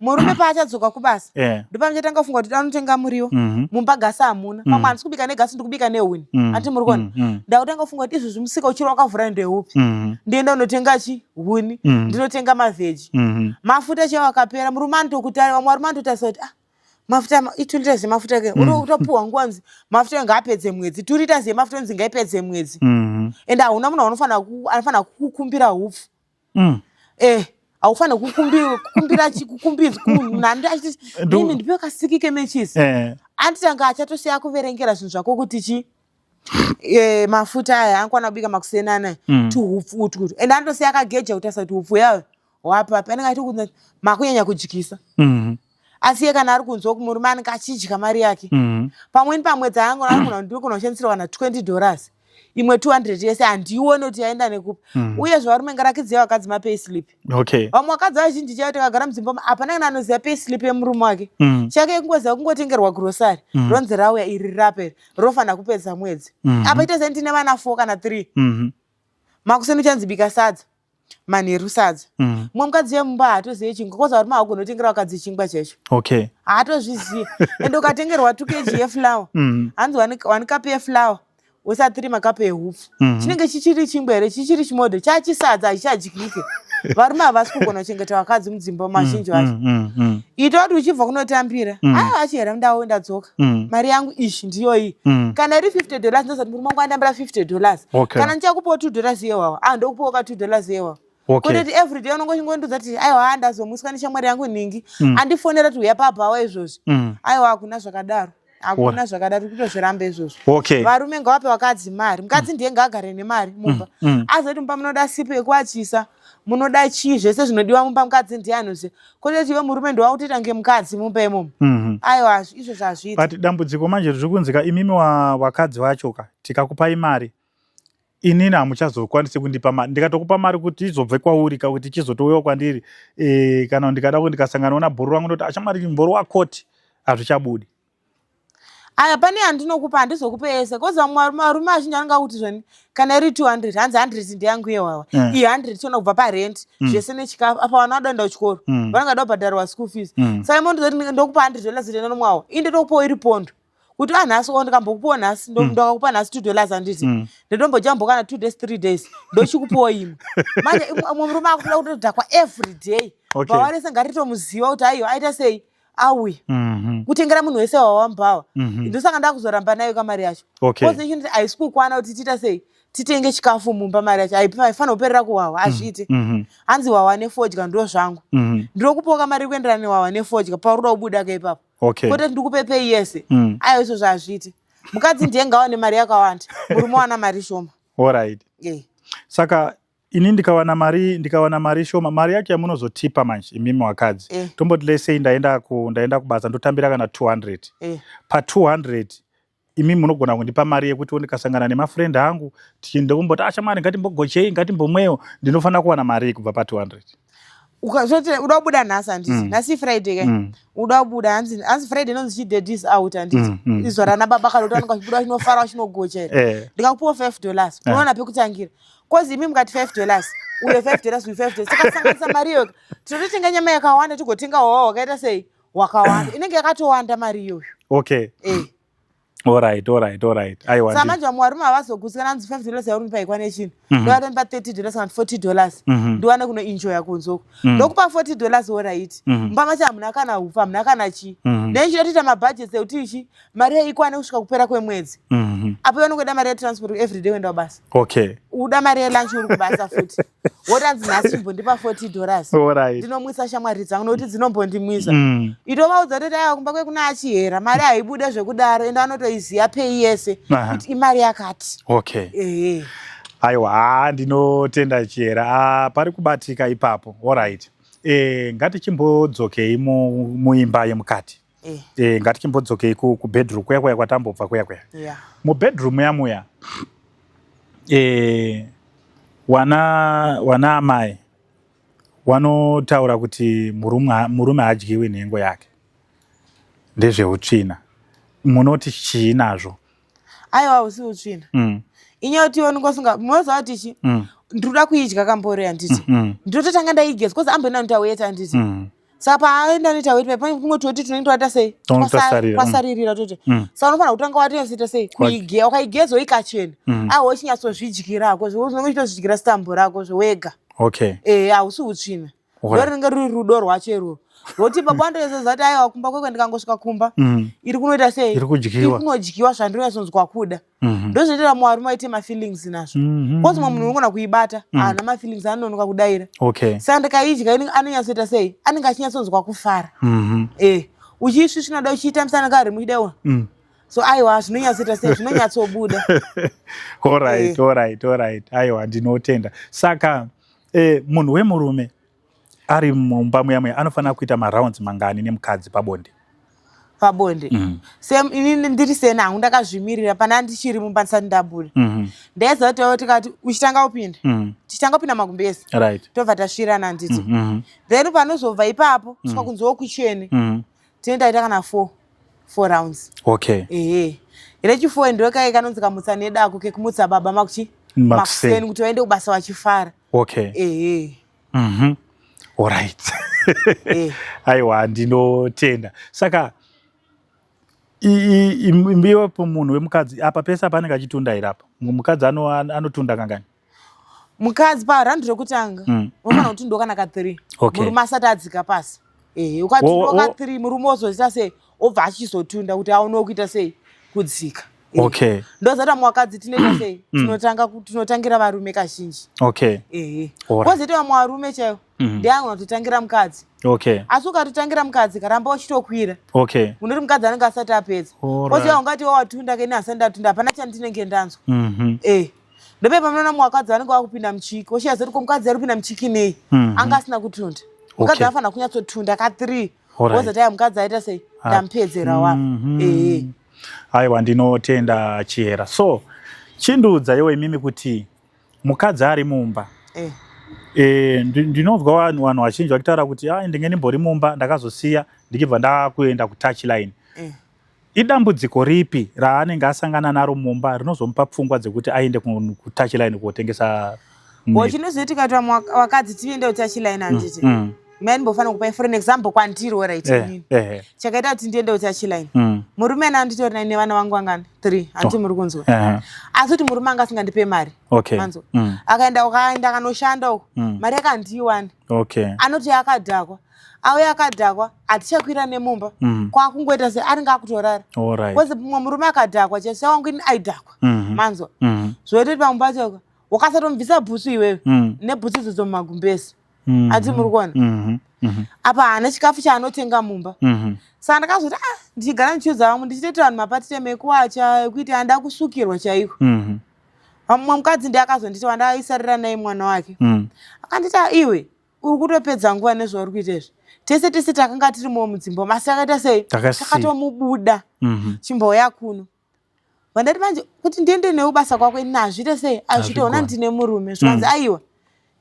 Murume paachadzoka kubasa, ndopamuchatanga kufunga kuti anotenga muriwo. Mumba gasi hamuna. Pamwe handisi kubika negasi, ndikubika nehuni. Ati muri kuona, ndakutanga kufunga kuti izvozvi musika uchiri wakavhura ndeupi? Ndienda unotenga chi huni, ndinotenga mavheji, mafuta chaiwo akapera. Murume anotokutara, vamwe varume anototarisa kuti, "Ah, mafuta 2 litres yemafuta ke." Utopuhwa nguva nzi mafuta ngaapedze mwedzi, 2 litres yemafuta nzi ngaipedze mwedzi. Ende hauna munhu anofanira kukukumbira hupfu. Haufaniri kukumbira kukumbidzwa munhu anoti achiti, "Mimi, ndipiwe kasiki kemechisi." Anditanga achatosiya kuverengera zvinhu zvako kuti chi mafuta aya angakwana kubika makuseni anaya, tuhupfu utwu. Ende anotosiya akageja kutarisa kuti hupfu yayo hwapapi. Anenge achitokuudza kuti makunyanya kudyisa. Asi iye kana ari kunzwa kumurume, anenge achidya mari yake. Pamweni pamwedzi anogona ndinogona kushandisirwa kana $20, imwe 200 yese handioni kuti yaenda nekupi. Uyezve varume, ngarakidzei vakadzi mapay slip. Vamwe vakadzi vazhinji chaivo, tikagara mudzimba umu, hapana kana anoziva pay slip yemurume wake. Chake kungoziva kungotengerwa grocery, ronzi rauya iri, rapera, rofanira kupedza mwedzi. Apa ita sendine vana 4 kana 3. Makuseni uchanzi bika sadza, manheru sadza. Mumwe mukadzi yemumba haatozive chingwa, koza varume havagoni kutengera vakadzi chingwa chaicho. Haatozvizivi. Ende ukatengerwa 2 kg yeflour, hanzi 1 cup yeflour woisa 3 makapu ehupfu. Chinenge chichiri chingwa here? Chichiri chimodho chachisadza, hachichadyike. Varume havasi kugona kuchengeta vakadzi mudzimba mazhinji vacho. Ita kuti uchibva kunotambira, aiwa, achihera, ndawo ndadzoka, mari yangu ishi ndiyoyi. Kana iri $50, ndozati murume wangu andambira $50. Kana ndichakupawo $2 yewawa, ah, ndokupawo ka $2 yewawa. Kwete kuti everyday unongochingondiudza kuti, "Aiwa, ndazomuswa neshamwari yangu nhingi, andifonera kuti uya pabhawa izvozvi." Aiwa, hakuna zvakadaro, hakuna zvakadaro, kutozviramba izvozvo. Varume ngavape vakadzi mari. Mukadzi ndiye ngaagare nemari mumba. Azoti mumba munoda sipo yekuwachisa, munoda chii, zvese zvinodiwa mumba mukadzi ndiye anoziva, kwete kuti iwe murume ndowakutoita ngemukadzi mumba imomo. Aiwa, izvozvo hazviiti. But dambudziko manje riri kunzika, imimi vakadzi vacho ka, tikakupai mari. Inini hamuchazokwanisi kundipa mari. Ndikatokupa mari kuti izobve kwauri ka kuti ichizotouyawo kwandiri e, kana ndikada kuti ndikasangana ona bhuru rangu ndoti achamwari mboro wakoti hazvichabudi. Aya pane yandinokupa handizokupe yese kozi vamwe varume vazhinji vanonga kuti zvoni kana iri 200 hanzi 100 ndeyangu yewawa mm. iyi 100 tiona kubva parent mm. zvese nechikafu apa vana vada kuenda kuchikoro mm. vanonga da kubhadharwa school fees mm. saka imondozoti ndokupa 100 dollars kuti enda nomwawa ii ndotokupawo iri pondo kuti ah nhasi o ndikambokupawo nhasi mm. ndakakupa nhasi $2 handiti mm. ndotombojambo kana 2 days 3 days ndochikupawo imwe manje imwe murume akutoda kutodhakwa every day okay. vawarese ngaritomuziva kuti aiwa aita sei auya mm -hmm. kutengera munhu wese wawambawa mm -hmm. ndosaka ndakuzoramba nayo kamari yacho okay. cause haisi kukwana kuti tiita sei titenge chikafu mumba mari yacho haifanira kuperera kuwawa mhm. hazviite mm -hmm. hanzi wawa nefodya ndo zvangu mm -hmm. ndinokupawo kamari kuenderana newawa nefodya pauri kuda kubuda ka ipapo okay. kwete ndikupe pei yese mm. aiwa izvozvo hazviite mukadzi ndiye ngawane mari yakawanda murume wana mari shoma Alright. Yeah. Saka ini ndikawana mari ndikawana mari shoma mari yacho yamunozotipa manje imimi wakadzi eh. Tomboti lesei ndaenda ku ndaenda kubasa ndotambira kana 200 eh. Pa 200 imi munogona kundipa mari yekuti ndikasangana nemafriend angu ndikumboti ashamwari ah, ngatimbogochei ngatimbomweyo ndinofanira kuwana mari kubva pa 200 ukazoti uda kubuda nhasi handiti mm. nhasi friday ke mm. uda kubuda hanzi hanzi friday inonzi chi daddies out handiti mm. mm. izwa rana baba kana kuti vanonga vachibuda vachinofara vachinogocha here eh. ndikakupiwa $5 eh. unoona pekutangira kozi imi mukati $5 uyo $5 uyo $5 tikasanganisa mari iyoyo tinototenga nyama yakawanda tigotenga hwawa hwakaita sei hwakawanda inenge yakatowanda mari iyoyo okay eh. Alright, alright, alright. Aiwa. Saka manje vamwe varume havazogutsikana hanzi $5 yauri kundipa ikwane chinhu. Mm -hmm. Ndovatonipa $30 kana $40. Mm -hmm. Ndiwane kunoenjoya kunze uko. Mm -hmm. Ndokupa $40 alright. Mm -hmm. Mumba macho hamuna kana hufa, hamuna kana chii. Mm -hmm. Ndenge ndichida kuita mabudgets ekuti ichi mari yayo ikwane kusvika kupera kwemwedzi. Mm -hmm. Apo iwe unongoda mari yetransport everyday kuenda kubasa. Okay. Uda mari yelunch uri kubasa futi. Wotanzi nhasi chimbondipa $40. Alright. Ndinomwisa shamwari dzangu nokuti dzinombondimwisa. Mm. Itovaudza kuti aiwa kumba kwekuna achihera mari haibude zvekudaro ende vanotoiziva pay yese kuti imari yakati. Okay. Ehe. Aiwa, haa ndinotenda Chihera. Ah, pari kubatika ipapo. Alright. Eh, ngatichimbodzokei muimba yemukati. Eh. Eh, ngatichimbodzokei ku, ku bedroom kuya kuya kwatambobva kuya kuya. Yeah. Mubedroom muya muya. Eh, wana wana amai wanotaura kuti murume murume haadyiwi nhengo yake ndezveutsvina munoti chii nazvo aiwa hausi utsvina mm. inyaya yekuti iwe unenge usinga munoziva kuti chi mm. ndinoda kuidya kambori handiti mm. ndinototanga ndaigeza bcause amboenda noita weti handiti mm. saka paaenda noita weti pane kumwe toti tunenge twaita sei twasaririra toti mm. saka unofanira kutanga watoita sei kuigeza ukaigeza ikachena mm. aiwa uchinyatsozvidyira hako unenge uchitozvidyira sitambo rako zvewega okay eh hausi utsvina ndo rinenge ruri rudo rwacho irwo rwoti baba wandoezoza kuti aiwa kumba kwekwe ndikangosvika kumba mm. iri kunoita sei iri kudyiwa kunodyiwa zvandinonyatsonzwa kuda mm-hmm. ndozvinoita vamwe varume vaite mafeelings nazvo mm-hmm. kozi mumwe munhu unogona kuibata mm. haana mafeelings anononoka kudaira okay. saka ndikaidya anonyatsoita sei anenge achinyatsonzwa kufara mm-hmm. eh uchiisvisvina da uchiitambisa anenge ari muchidawa mm. so aiwa zvinonyatsoita sei zvinonyatsobuda alright eh. alright alright aiwa ndinotenda saka eh, munhu wemurume ari mumba muya muya anofanira kuita marounds mangani nemukadzi pabonde pabonde mm. Same inini ndiri sena hangu ndakazvimirira pana ndichiri mumba ndisati ndabuda mm -hmm. ndaiziva kuti wavo tikati uchitanga kupinda mm -hmm. tichitanga kupinda magumbezi right. tobva tasvirana handiti mm -hmm. then panozobva ipapo mm -hmm. svika kunzi wokuchene mm -hmm. tinenge taita kana four rounds okay ehe rechifour ndokai kanonzi kamutsa nedako kekumutsa baba makuchi makuseni kuti vaende kubasa vachifara okay ehe mm -hmm. Alright. Eh. Aiwa ndinotenda. Saka imbiwapo munhu wemukadzi apa pese apa anenge achitunda here apa? Mukadzi anotunda kangani? Mukadzi paraundi rekutanga mm. unofanira kutundwa kana ka 3 okay. Murume asati adzika pasi. Eh, ukatundwa ka 3 murume ozoita sei? Obva achizotunda kuti aone kuita sei? Kudzika. Eh. Okay. Ndozati vamwe vakadzi tinoita sei? Mm. Tinotanga tinotangira varume kazhinji. Okay. Ehe. Kozoita vamwe varume chaivo. Mm. Ndiye anogona kutotangira mukadzi. Okay. Asi ukatotangira mukadzi karamba uchitokwira. Okay. Unoti mukadzi anenge asati apedza. Koziva ungati watunda ke ini asati ndatunda hapana chandinenge ndanzwa. Mm -hmm. Eh. Ndope pamunoona mumwe vakadzi vanenge vakupinda muchiki. Woshiya zoti ko mukadzi ari kupinda muchiki nei? Mm -hmm. Anga asina kutunda. Mukadzi okay. anofanira kunyatsotunda ka 3. Wozoti aya mukadzi aita sei? Ah. Ndamupedzera wapo. Mm -hmm. Eh. Aiwa ndinotenda Chihera. So chindiudza iwe imimi kuti Mukadzi ari mumba eh. Ndinonzwa vanhu vazhinji vachitaura kuti ah, ndinge ndimbori mumba, ndakazosiya ndichibva ndakuenda kutouch line eh. Idambudziko ripi raanenge asangana naro mumba rinozomupa pfungwa dzekuti aende kutouch line kotengesa? Chinozoitika kuti vamwe vakadzi tiende kutouch line, handiti? Mai, ndimbofanira kupai for an example kwandiri, alright? Inini chakaita kuti ndiende kutouch line, murume ana anditori nai nevana vangu vangani? Three, handiti? Muri kunzwa? Asi kuti murume anga asingandipe mari. Manzwa? Akaenda, ukaenda akanoshanda uko, mari yake handiiwani. Anoti akadhakwa, auya akadhakwa, hatichakwira nemumba. Kwakungoita se anenge akutorara. 'Cause mumwe murume akadhakwa chese wangu ini aidhakwa. Manzwa? Zvoita kuti pamwe pacho wakasatomubvisa bhutsu iwewe nebhutsu idzodzo mumagumbezi. Ati muri kuona? Apa haana chikafu chaanotenga mumba. Saka ndakazoti, ah, ndichigara ndichiudza vamwe, ndichitoitira vanhu mapatiteme ekuwacha, ekuiti handa kusukirwa chaiko. Mumwe mukadzi ndiye akazonditi, wandaisarira naye mwana wake, akanditi, "Ah, iwe uri kutopedza nguva nezvauri kuita izvi. Tese tese takanga tirimo mudzimba, asi takaita sei?" Takasiya. "Takatomubuda. Chimbouya kuno." Vandati manje kuti ndiende newe basa kwako ini hazviite sei, hazviite. Ona, Hazvigoni. ndine murume. Zvikanzi, "Aiwa,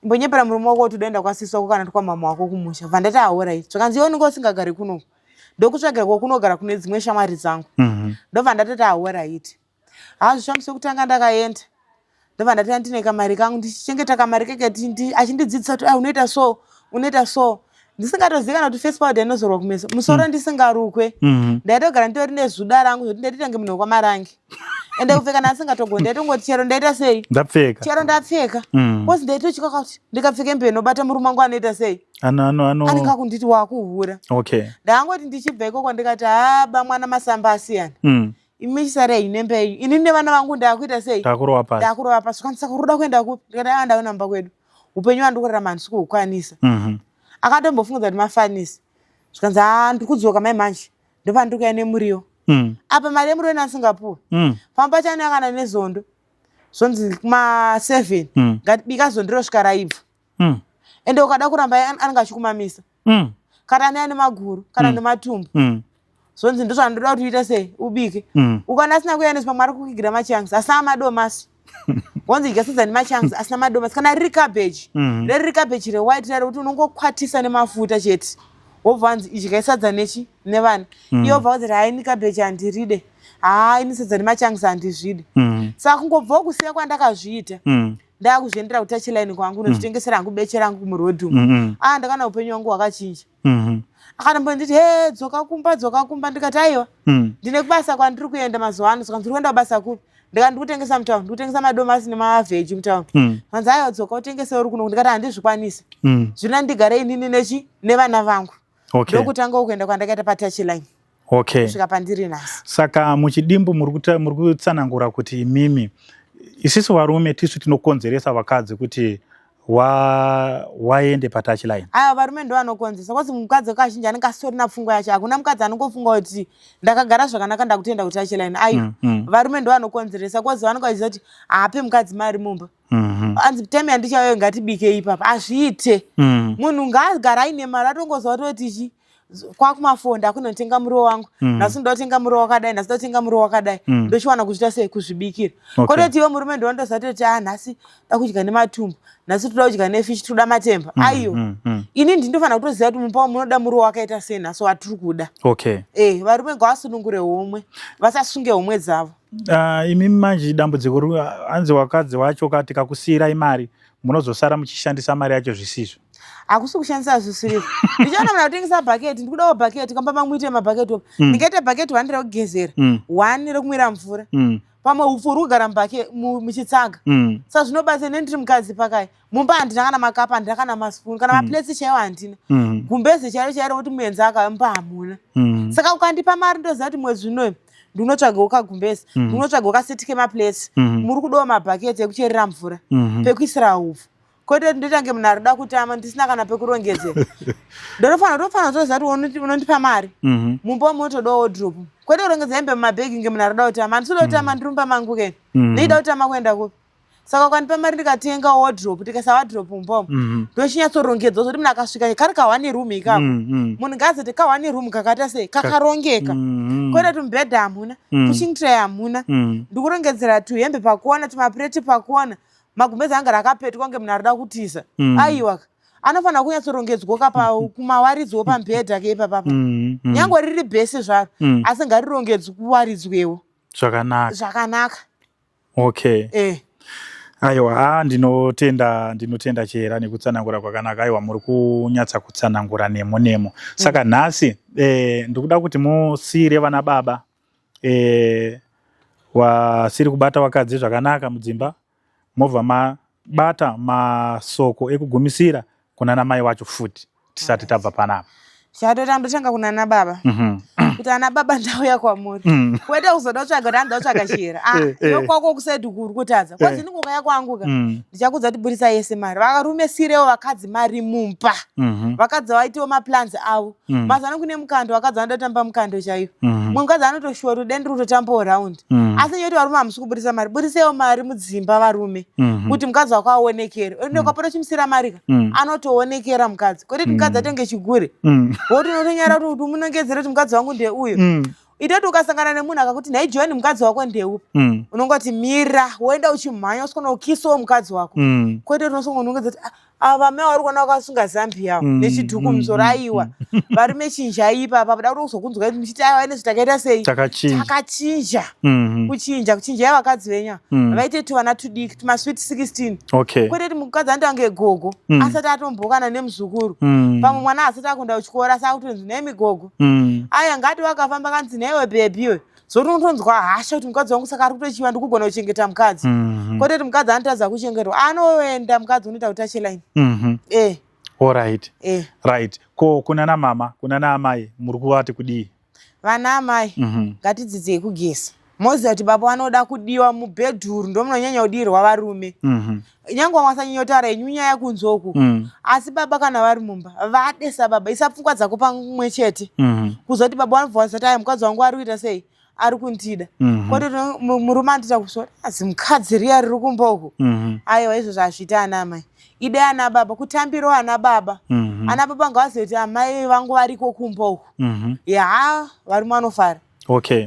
imbonyepera murume wako kuti udoenda kwasisi wako kana kuti kwamama wako kumusha." Vandati, "Alright." Zvikanzi, "Iwe unenge usingagari kunoku, ndokutsvagira kwakunogara kune dzimwe shamwari dzangu." Ndobva ndatoti, "Alright." Hazvo, kutanga ndakaenda, ndobva ndati ndine kamari kangu, ndichichengeta kamari keke, achindidzidzisa kuti, "Ah, unoita so, unoita so," ndisingatozivi kana kuti face powder inozorwa kumeso, musoro ndisingarukwe. Ndaitogara nditori nezuda rangu zvokuti ndaitoita kunge munhu wekwaMarange, ende kupfeka ndasingatogoni. Ndaitongoti chero ndaita sei, Ndapfeka. Chero ndapfeka. 'Cause ndaitotya kuti ndikapfeka hembe inobata, murume wangu anoita sei? Ano ano ano Anenge akunditi wakuhura. Ndangoti ndichibva ikoko ndikati, "Haba mwana, masamba asiyana. Imi chisarei nemba yenyu, inini nevana vangu ndakuita sei?" Takurova pasi. Ndakurova pasi. Zvikanzi, "Saka uri kuda kuenda kupi?" Ndikati, "Aiwa, ndaona mumba kwedu upenyu hwandiri kurarama handisi kuhukwanisa." Akatombofungudza kuti mafanisi. Zvikanzi, "Ha, ndiri kudzoka mai manje, ndopandiri kuuya nemuriwo." Apa mari yemuriwo inasingapuwe. Pamwe pacho anouya kana nezondo, zvonzi kuma7, "Ngatibika zondo rosvika raibva." Ende ukada kuramba, anenge achikumamisa. Kana anouya nemaguru kana nematumbu, zvonzi, "Ndozvandoda kuti uite sei, ubike." Ukana asina kuuya nezvo, pamwe ari kukigira machunks asina madomasi, wanzi, "Idya sadza nemachunks asina madomasi." Kana riri cabbage, riri cabbage rewhite rari kuti unongokwatisa nemafuta chete, wobva wanzi, "Idyai sadza nechi nevana." Iye wobva wanzi, "Hai, ini cabbage handiride, haa, ini sadza nemachunks handizvide." Saka kungobvawo kusiya kwandakazviita, ndakuzviendera kutouch line kwangu, ndozvitengesera hangu beche rangu kumurodhi umu. Ah, ndakaona upenyu hwangu hwakachinja. Akatombonditi, "He, dzoka kumba, dzoka kumba." Ndikati, "Aiwa, ndine kubasa kwandiri kuenda mazuva ano." Saka, "Ndiri kuenda kubasa kupi?" Ndikati, "Ndikutengesa mutauni, ndikutengesa madomasi nemavheji mutauni." Kanzi, "Aiwa, dzoka utengese uri kuno." Ndikati, "Handizvikwanisi. Zvino ndigare inini nechi nevana vangu." Ndokutanga kuenda kwandakaita patouch line kusvika pandiri nhasi. Saka muchidimbu muri kutsanangura kuti imimi, isisu varume tisu tinokonzeresa vakadzi kuti waende patouch line? Aiwa, varume ndo vanokonzesa, 'cause mukadzi kazhinji anenge asitorina pfungwa yacho. Hakuna mukadzi anongofunga kuti ndakagara zvakanaka, ndakutoenda kutouch line. Aiwa, varume ndo vanokonzeresa, 'cause vanenge vachiziva kuti haape mukadzi mari mumba. Anzi, "Time yandichauyo ngatibikei ipapa." Hazviite. Munhu ngaagara aine mari, atongoziva kutoti chi kwakumafoni, ndakunotenga muriwo wangu nhasi, ndoda kutenga muriwo wakadai nhasi, ndoda kutenga muriwo wakadai, ndochiwana kuzviita sei, kuzvibikira. Kototi iwe murume ndondoziva toti, "A, nhasi da kudya nematumbu, nhasi toda kudya nefish, toda matemba." Aiwa, ini ndinofanira kutoziva kuti mumba munoda muriwo wakaita sei nhasi watiri kuda. Varume ngavasunungure homwe, vasasunge homwe dzavo. Imi manje dambudziko hanzi wakadzi wacho ka, tikakusiyirai mari munozosara muchishandisa mari yacho zvisizvo. Hakusi kushandisa zvisirivo. Ndichaona munhu akutengesa bhaketi, ndikudawo bhaketi kamba mamuite mabhaketi opa. Ndingaite bhaketi one rekugezera, one rekumwira mvura, pamwe upfu huri kugara mubhake muchitsaga. Saka zvinobatsira nendiri mukadzi pakai mumba handina kana makapa, handina kana maspoon, kana maplates chaiwo handina, gumbeze chairo chairo kuti muenzi akauya mumba hamuna. Saka ukandipa mari, ndoziva kuti mwedzi unoyu ndinotsvagawo kagumbezi, ndinotsvagawo kaseti kemaplates, muri kudawo mabhaketi ekucherera mvura, pekuisira upfu, kwete kuti ndoitange munhu arikuda kutama ndisina kana pekurongedzera. Ndotofanira tofanira kutoziva kuti unondipa mari, mumba munotodawo wardrobe, kwete kurongedza hembe mumabhegi nge munhu arikuda kutama. Handisi kuda kutama, ndiri mumba mangu keni. Ndichida kutama kuenda kupi? Saka ukandipa mari ndikatenga wardrobe, ndikaisa wardrobe mumba umu, ndochinyatsorongedza zvokuti munhu akasvika kari kahwani room ikako, munhu ngaazoti kahwani room kakaita sei, kakarongeka, kwete kuti mubhedha hamuna, pushing tray hamuna, ndikurongedzera tuhembe pakuona, tumapureti pakuona. Magumbeze angara akapetwa kunge munhu arida kutiza. Aiwa, anofanira kunyatsorongedzwa kapa kumawaridzwo pamubhedha ke ipapapa. Nyange riri bhesi zvaro, asi ngarirongedzwe, kuwaridzwewo zvakanaka. Zvakanaka. Okay. Aiwa, ah, ndinotenda, ndinotenda Chera nekutsanangura kwakanaka. Aiwa, muri kunyatsa kutsanangura nemo nemo. Saka nhasi ndikuda kuti musiyire vana baba wasiri kubata vakadzi zvakanaka mudzimba, mobva mabata masoko ekugumisira kuna namai wacho futi tisati tabva panapa. Chatotamba tanga kuna ana baba, kuti ana baba, ndauya kwamuri, kwete kuzoda kutsvaga kuti anoda kutsvaga Chera. Ah, iwe kwako kuside kuri kutadza kwazi ini kukaya kwangu ka, ndichakudza kuti burisa yese mari. Varume, sirewo vakadzi mari mumba. Vakadzi vaitewo maplans avo. Mazuva ano kune mukando, vakadzi vanoda kutamba mukando chaiyo. Mumwe mukadzi anotoshuwa kuti dai ndiri kutotambawo round, asi nyoti varume hamusi kuburisa mari. Burisewo mari mudzimba, varume, kuti mukadzi wako aonekere. Ende ukapota uchimusira mari ka, anotoonekera mukadzi, kwete kuti mukadzi atenge chigure, woti unotonyara kuti umunongedzere kuti mukadzi wangu ndeuyo. Itoti ukasangana nemunhu akakuti, "Nhai John, mukadzi wako ndeupi?" Unongoti, "Mira," woenda uchimhanya, usikuona ukisawo mukadzi wako, kwete kuti unosongonongedza kuti, "Ah, ava mai vari kuona vakasunga zambia nechidhuku musoro." Aiwa, varume, chinjai ipapa. Pada kuti uzokunzwa muchiti, "Aiwa, ine zvitakaita sei?" Takachinja. Takachinja. Kuchinja, kuchinjai vakadzi venyu. Vaite tuvana tudiki, tumasweet 16, kwete kuti mukadzi anoita kunge gogo asati atombokana nemuzukuru. Pamwe mwana asati akunda kuchikoro, asi akutonzi, "Nhai gogo." Aya ngati vakafamba kanzi, "Nhaiwe baby we," zoti unotonzwa hasha kuti mukadzi wangu saka ari kutochiva, ndikugona kuchengeta mukadzi, kwete kuti mukadzi anotadza kuchengetwa. Anoenda mukadzi, unoita kuti touch line. Alright. Right, ko kuna mama, kuna naamai, muri kuvati kudii? Vana amai, ngatidzidzei kugeza. Moziva kuti baba vanoda kudiwa mubhedhuru, ndo munonyanya kudirwa varume. Nyange vamwe vasanyanya kutaura inyu nyaya kunze uku, asi baba kana vari mumba, vade sababa. Isa pfungwa dzako pamwe chete, kuzoti baba vanobva vazati, "Aya, mukadzi wangu ari kuita sei? Ari kundida." Kwete kuti murume anotoita kusora azi mukadzi riya riri kumba uku. Aiwa, izvozvo hazviiti. Ana amai, idai ana baba, kutambirawo ana baba. Ana baba ngavazive kuti amai vangu variko kumba uku. Ya, varume vanofara.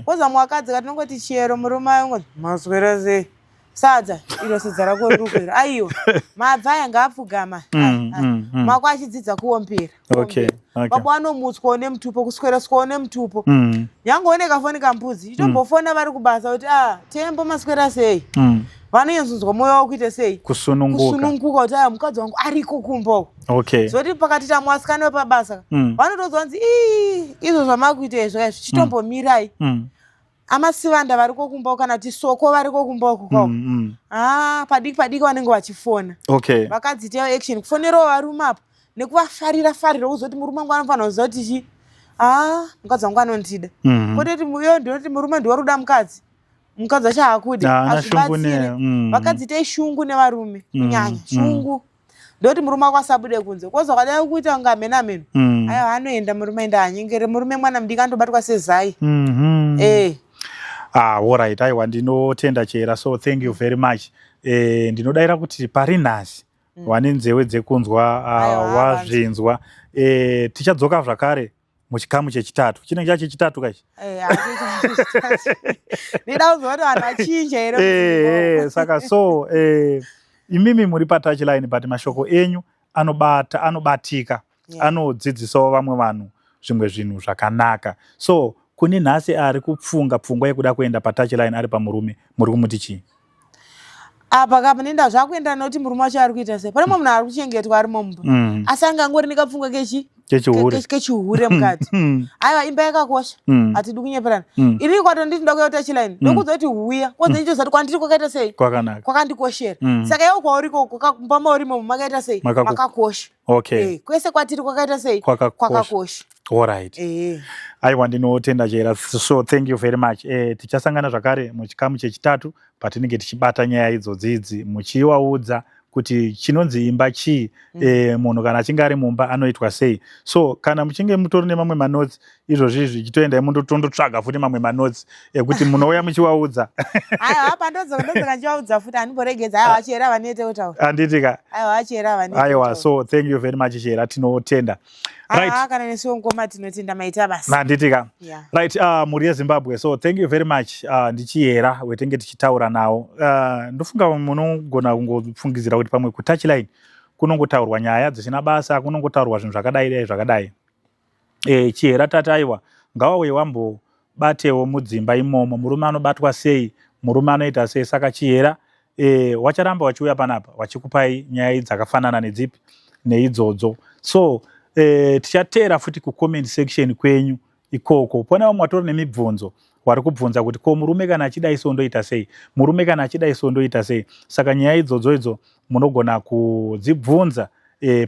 Koza mukadzi katinongoti chero murume ayongoti, "Maswera sei? Sadza iro, sadza rako riri kuera." Aiwa, mabva aya ngaapfugama. Mako achidzidza kuombera. Baba vanomutswawo nemutupo, kuswereswawo nemutupo. Nyange one kafoni kambudzi, itombofona vari kubasa kuti, "A Tembo, maswera sei?" Vanonyatsonzwa mwoyo wavo kuita sei? Kusununguka. Kusununguka kuti aya, mukadzi wangu ariko kumba uku. Zoti pakati tamuasikana wepabasa, vanotozwa kunzi, "Ii, izvo zvamakuita izvo kaizvi, chitombomirai." Amasivanda variko kumba uku, kana kuti Soko variko kumba uku kwao. Ah, padiki padiki vanenge vachifona. Vakadzitewo action, kufonerawo varume apo nekuvafarira farira, kuzoti murume wangu anofanira kuziva kuti chi, ah, mukadzi wangu anondida. Kwete kuti iyo ndinoti murume ndiwari kuda mukadzi, mukadzi wacho haakudi. Haana shungu. Hazvibatsire. Vakadzi, itei shungu nevarume, kunyanya shungu, ndoti murume wako asabude kunze kozi wakadai kuita kunge amene ameno. Aiwa, anoenda murume, enda anyengere murume, mwana mudiki anotobatwa sezai. Ah, alright. Aiwa, ndinotenda Chera, so thank you very much. Ndinodayira kuti pari nhasi vane nzewe dzekunzwa Aiwa, wazvinzwa. Tichadzoka zvakare muchikamu chechitatu, chinenge chachechitatu kachi. Ndida kuzwa kuti vanhu vachinja here. Saka so imimi muri patouch line, but mashoko enyu anobata, anobatika, anodzidzisawo vamwe vanhu zvimwe zvinhu zvakanaka. So kune nhasi ari kupfunga pfungwa yekuda kuenda patouch line ari pamurume, muri kumuti chii? Apa kapa nenda zvakuenderana nekuti murume wacho ari kuita sei. Pane mumwe munhu ari kuchengetwa arimo mumba, asi anga angori nekapfungwa kechi Kechihure. Kechihure mukati. Aiwa, imba yakakosha. Hatidi kunyeperana. Inini kwatonditi ndoda kuuya kutouch line, ndokudza kuti huya koza ichozati kwandiri kwakaita sei? Kwakanaka. Kwakandikoshera. Saka iwo kwauriko, kumba maurimo makaita sei? Makakosha. Kwese kwatiri kwakaita sei? Kwakakosha. Kwakakosha. Alright. Aiwa, ndinotenda Chera, so thank you very much. Tichasangana zvakare muchikamu chechitatu patinenge tichibata nyaya idzodzi idzi, muchivaudza. Kuti chinonzi imba chii? Munhu kana achinge ari mumba anoitwa sei? So kana muchinge mutori nemamwe manotes izvozvi izvi, chitoendai mundotondotsvaga futi mamwe manotes ekuti munouya muchiwaudza. Aiwa, pandodzoka ndodzoka ndichivaudza futi, handimboregedza. Aiwa, Chihera vanete kutaura. Handiti ka? Aiwa, Chihera vanete. Aiwa, so thank you very much, Chihera, tinotenda. Right, kana nesuwo ngoma tinotenda, maita basa. Handiti ka? Right, mhuri yeZimbabwe, so thank you very much. NdiChihera wetenge tichitaura nawo. Ndofunga munogona kungofungidzira kuti pamwe kutouchline kunongotaurwa nyaya dzisina basa, kunongotaurwa zvinhu zvakadai dai zvakadai. Chihera tati aiwa, ngawauye wambobatewo mudzimba imomo, murume anobatwa sei, murume anoita sei. Saka Chihera wacharamba wachiuya panapa wachikupai nyaya dzakafanana nedzipi neidzodzo. So tichateera futi kucomment section kwenyu ikoko. Pona vamwe vatori nemibvunzo wari kubvunza kuti ko murume kana achidai so ndoita sei, murume kana achidai so ndoita sei. Saka nyaya idzodzo idzo munogona kudzibvunza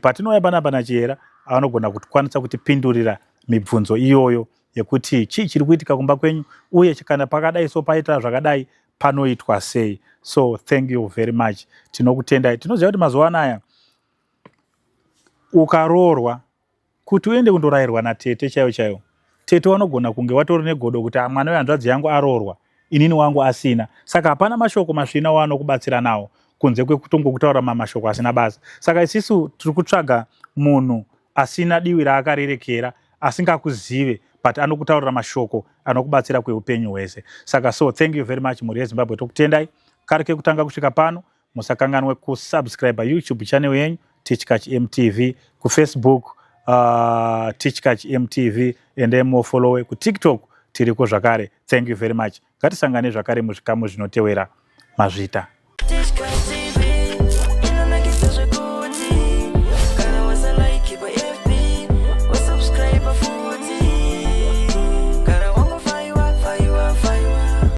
patinouya panapa naChihera, anogona kukwanisa kutipindurira mibvunzo iyoyo yekuti chii chiri kuitika kumba kwenyu, uye kana pakadai so paita zvakadai panoitwa sei. So thank you very much, tinokutendai. Tinoziva kuti mazuva anaya ukaroorwa, kuti uende kundorayirwa natete chaiyo chaiyo, tete vanogona kunge watori negodo kuti, ah, mwana wehanzvadzi yangu aroorwa, inini wangu asina. Saka hapana mashoko masvina waanokubatsira nawo kunze kwekutongokutaura mamashoko asina basa. Saka isisu tiri kutsvaga munhu asina diwi raakarerekera, asingakuzive, but anokutaurira mashoko anokubatsira kweupenyu hwese. Saka so thank you very much, mhuri yeZimbabwe, tokutendai. Kari kekutanga kusvika pano, musakanganwe kusubscribe YouTube channel yenyu Tichkach MTV, kuFacebook Tichkach MTV, endai mufollowe, kuTikTok tiriko zvakare. Thank you very much, ngatisangane zvakare muzvikamu zvinotewera. Mazvita. Tichkach TV.